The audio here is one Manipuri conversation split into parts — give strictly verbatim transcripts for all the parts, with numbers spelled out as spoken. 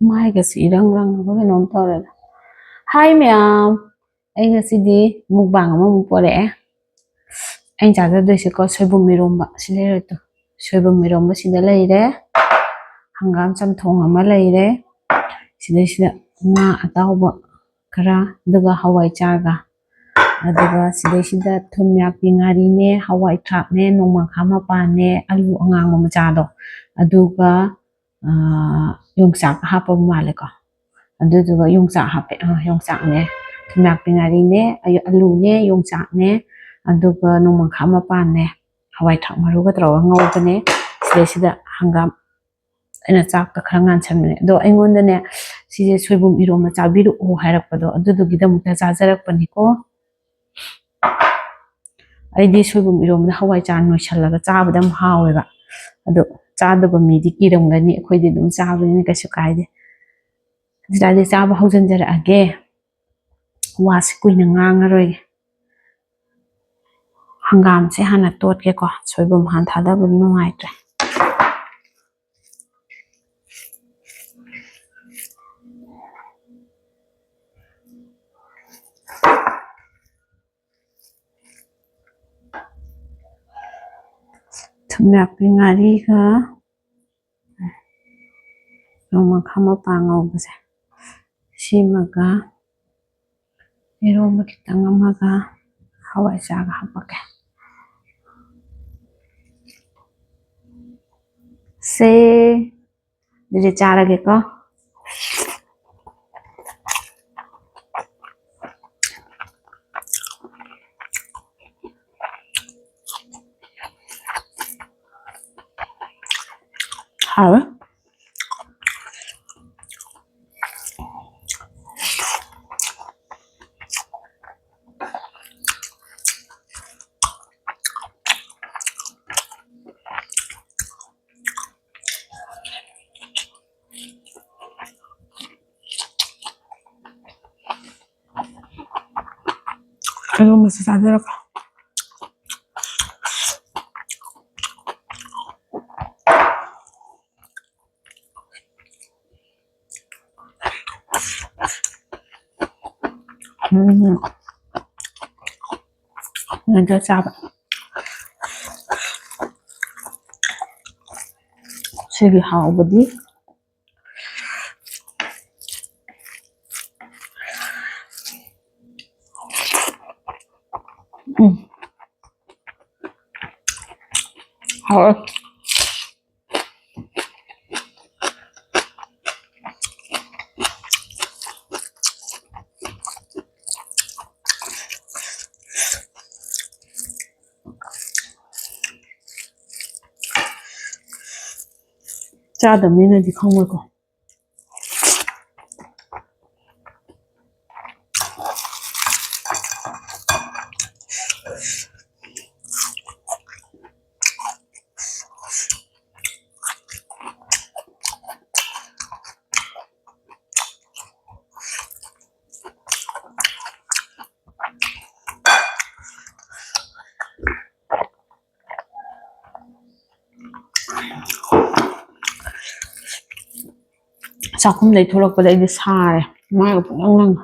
ꯃꯥꯏꯒꯁꯤ ꯏꯔꯪ ꯂꯪꯉꯕ ꯀꯩꯅꯣꯝ ꯇꯧꯔꯦꯗ꯫ ꯍꯥꯏ ꯃꯌꯥꯝ, ꯑꯩ ꯉꯁꯤꯗꯤ ꯃꯨꯛꯕꯥꯡ ꯑꯃꯃꯨꯛ ꯄꯣꯔꯛꯑꯦ꯫ ꯑꯩꯅ ꯆꯥꯖꯗꯣꯏꯁꯦꯀꯣ, ꯁꯣꯏꯕꯨꯝ ꯏꯔꯣꯝꯕ ꯁꯤ ꯂꯩꯔꯦ ꯇꯨ꯫ ꯁꯣꯏꯕꯨꯝ ꯏꯔꯣꯝꯕ ꯁꯤꯗ ꯂꯩꯔꯦ, ꯍꯪꯒꯥꯝ ꯆꯝꯊꯣꯡ ꯑꯃ ꯂꯩꯔꯦ, ꯁꯤꯗꯩꯁꯤꯗ ꯉꯥ ꯑꯇꯥꯎꯕ ꯈꯔ, ꯑꯗꯨꯒ ꯍꯋꯥꯏꯖꯥꯔꯒ, ꯑꯗꯨꯒ ꯁꯤꯗꯩꯁꯤꯗ ꯊꯨꯝ ꯌꯥꯛꯄꯤ ꯉꯥꯔꯤꯅꯦ, ꯍꯋꯥꯏ ꯊ꯭ꯔꯥꯛꯅꯦ, ꯅꯣꯡꯃꯪꯈꯥ ꯃꯄꯥꯟꯅꯦ, ꯑꯂꯨ ꯑꯉꯥꯡꯕ ꯃꯆꯥꯗꯣ, ꯑꯗꯨꯒ, ꯑꯥ, ꯌꯣꯡꯆꯥꯛ ꯍꯥꯞꯄꯕ ꯃꯥꯜꯂꯦꯀꯣ꯫ ꯑꯗꯨꯗꯨꯒ ꯌꯣꯡꯆꯥꯛ ꯍꯥꯞꯄꯦ꯫ ꯑꯥ, ꯌꯣꯡꯆꯥꯛꯅꯦ, ꯊꯨꯝꯌꯥꯛꯄꯤ ꯉꯥꯔꯤꯅꯦ, ꯑꯌꯨ-, ꯑꯂꯨꯅꯦ, ꯌꯣꯡꯆꯥꯛꯅꯦ, ꯑꯗꯨꯒ ꯅꯣꯡꯃꯪꯈꯥ ꯃꯄꯥꯟꯅꯦ, ꯍꯋꯥꯏ ꯊ꯭ꯔꯥꯛ ꯃꯔꯨꯒ ꯇꯧꯔꯒ ꯉꯧꯕꯅꯦ꯫ ꯁꯤꯗꯩꯁꯤꯗ ꯍꯪꯒꯥꯝ, ꯑꯩꯅ ꯆꯥꯛꯇ ꯈꯔ ꯉꯥꯟꯁꯟꯕꯅꯦ꯫ ꯑꯗꯣ ꯑꯩꯉꯣꯟꯗꯅꯦ, ꯁꯤꯁꯦ ꯁꯣꯏꯕꯨꯝ ꯏꯔꯣꯝꯕ ꯆꯥꯕꯤꯔꯛꯑꯣ ꯍꯥꯏꯔꯛꯄꯗꯣ, ꯑꯗꯨꯗꯨꯒꯤꯗꯃꯛꯇ ꯆꯥꯖꯔꯛꯄꯅꯤꯀꯣ꯫ ꯑꯩꯗꯤ ꯁꯣꯏꯕꯨꯝ ꯏꯔꯣꯝꯕꯗ ꯍꯋꯥꯏꯖꯥꯔ ꯅꯣꯏꯁꯜꯂꯒ ꯆꯥꯕꯗ ꯌꯥꯝ ꯍꯥꯎꯋꯦꯕ꯫ ꯑꯗꯣ ꯆꯥꯗꯕ ꯃꯤꯗꯤ ꯀꯤꯔꯝꯒꯅꯤ, ꯑꯩꯈꯣꯏꯗꯤ ꯑꯗꯨꯝ ꯆꯥꯕꯅꯤꯅ ꯀꯩꯁꯨ ꯀꯥꯏꯗꯦ꯫ ꯑꯗꯨ ꯇꯥꯔꯗꯤ ꯆꯥꯕ ꯍꯧꯖꯤꯟꯖꯔꯛꯑꯒꯦ꯫ ꯋꯥꯁꯤ ꯀꯨꯏꯅ ꯉꯥꯡꯉꯔꯣꯏꯒꯦ꯫ ꯍꯪꯒꯥꯝꯁꯦ ꯍꯥꯟꯅ ꯇꯣꯠꯀꯦꯀꯣ꯫ ꯁꯣꯏꯕꯨꯝ ꯍꯥꯟꯅ ꯊꯥꯗꯕ ꯅꯨꯡꯉꯥꯏꯇ꯭ꯔꯦ꯫ ꯊꯨꯝꯌꯥꯛꯄꯤ ꯉꯥꯔꯤꯒ ꯅꯣꯡꯃꯪꯈꯥ ꯃꯄꯥꯟ ꯉꯧꯕꯁꯦ ꯁꯤꯃꯒ, ꯏꯔꯣꯝꯕ ꯈꯤꯇꯪ ꯑꯃꯒ, ꯍꯋꯥꯏꯖꯥꯔꯒ ꯍꯥꯞꯄꯛꯀꯦ꯫ ꯁꯦ, ꯑꯗꯨꯗꯤ ꯆꯥꯔꯒꯦꯀꯣ꯫ ꯍꯥꯎꯋꯦ꯫ ꯑꯗꯨꯒꯨꯝꯕꯁꯨ ꯆꯥꯖꯔꯛꯄ꯫ ꯎꯝ꯫ ꯉꯟꯗ꯭ꯔ ꯆꯥꯕ꯫ ꯁꯤꯒꯤ ꯍꯥꯎꯕꯗꯤ꯫ ꯎꯝ꯫ ꯍꯥꯎꯔꯦ꯫ ꯆꯥꯗꯕꯅꯤꯅꯗꯤ ꯈꯪꯉꯣꯏꯀꯣ꯫ ꯆꯥꯛꯈꯨꯝꯗꯩ ꯊꯣꯛꯂꯛꯄꯗ ꯑꯩꯗꯤ ꯁꯥꯔꯦ, ꯃꯥꯏꯒ ꯄꯨꯡꯂꯪ ꯂꯪꯉꯦ꯫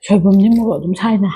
ꯁꯣꯏꯕꯨꯝꯗꯤ ꯃꯣꯔꯣꯛ ꯑꯗꯨꯝ ꯁꯥꯏꯅ꯫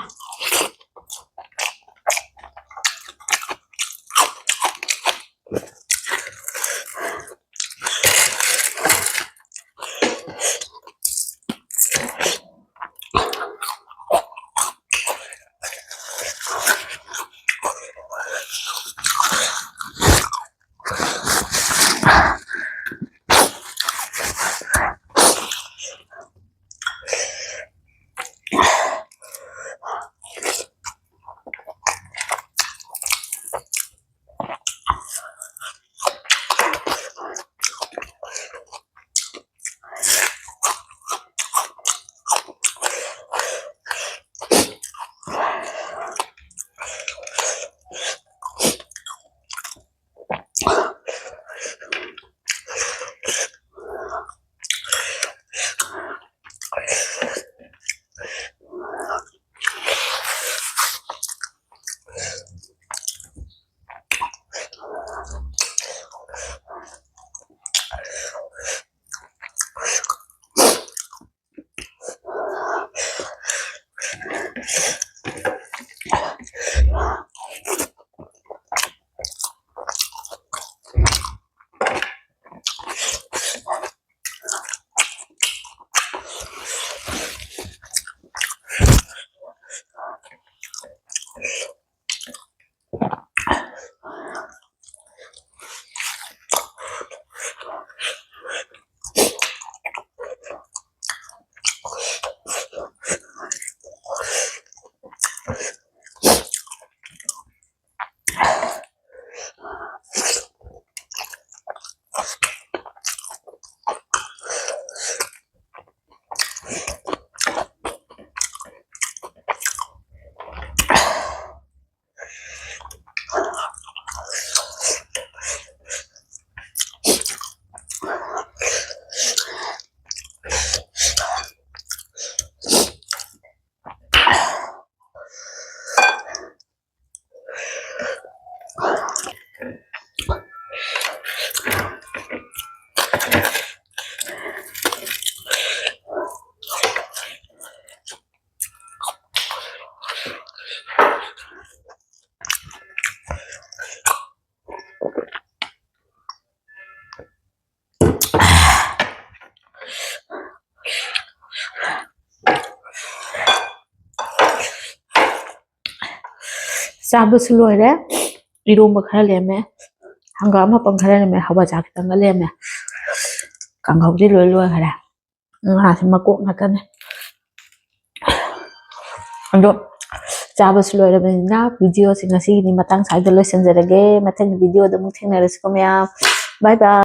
ꯆꯥꯕꯁꯨ ꯂꯣꯏꯔꯦ꯫ ꯏꯔꯣꯝꯕ ꯈꯔ ꯂꯦꯝꯃꯦ, ꯍꯪꯒꯥꯝ ꯃꯄꯪ ꯈꯔ ꯂꯦꯝꯃꯦ, ꯍꯋꯥꯏꯖꯥꯔ ꯈꯤꯇꯪꯒ ꯂꯦꯝꯃꯦ꯫ ꯀꯥꯡꯍꯧꯗꯤ ꯂꯣꯏ ꯂꯣꯏꯈꯔꯦ꯫ ꯉꯥꯁꯦ ꯃꯀꯣꯛ ꯉꯥꯛꯇꯅꯦ꯫ ꯑꯗꯣ ꯆꯥꯕꯁꯨ ꯂꯣꯏꯔꯕꯅꯤꯅ videoꯁꯦ ꯉꯁꯤꯒꯤꯗꯤ ꯃꯇꯥꯡ ꯁ꯭ꯋꯥꯏꯗ ꯂꯣꯏꯁꯤꯟꯖꯔꯒꯦ꯫ ꯃꯊꯪꯒꯤ videoꯗ ꯑꯃꯨꯛ ꯊꯦꯡꯅꯔꯁꯤꯀꯣ ꯃꯌꯥꯝ꯫ Bye bye꯫